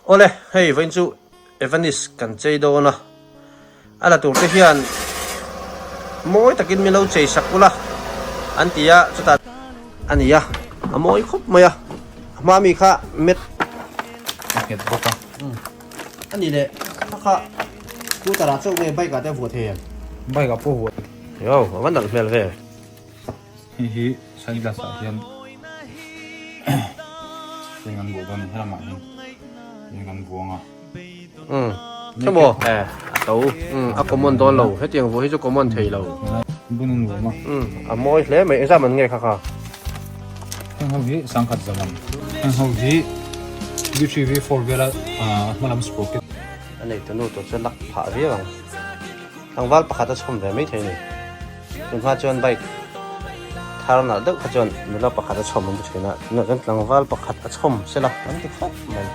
Awle, hei vawiin chu Evanis kan chei dawn a, a la tur te hian mawi takin min lo chei sak ula an ti a, chutah a ni a, a mawi khawp mai a, a hma mi kha met a nghet bawk a. A ni leh, kha kha scooter ah chauh nge bike ah te a vuah thei em? Bike ah pawh a vuah. Yo, a va nalh hmel ve. Hei hi sunglass ah hian eng an vuah dawn a ni helamah hian eng an vuang a. Umm hemaw e a to umm a common dawn lo hetiang vuah hi chu common thei lo. Bun an nuam a. Umm a mawi hle mai engzah man nge kha kha. Heng ho hi sangkhat zaman heng ho hi V three V four vela hmalam sprocket. A nei tunu tur chu lak phah viau ang. Tlangval pakhat a chhawm ve mai thei a ni. Tunhma chuan bike thar nalh deuh kha chuan nula pakhat a chhawm an ti thin a, tunah chuan tlangval pakhat a chhawm sela an ti khawp mai.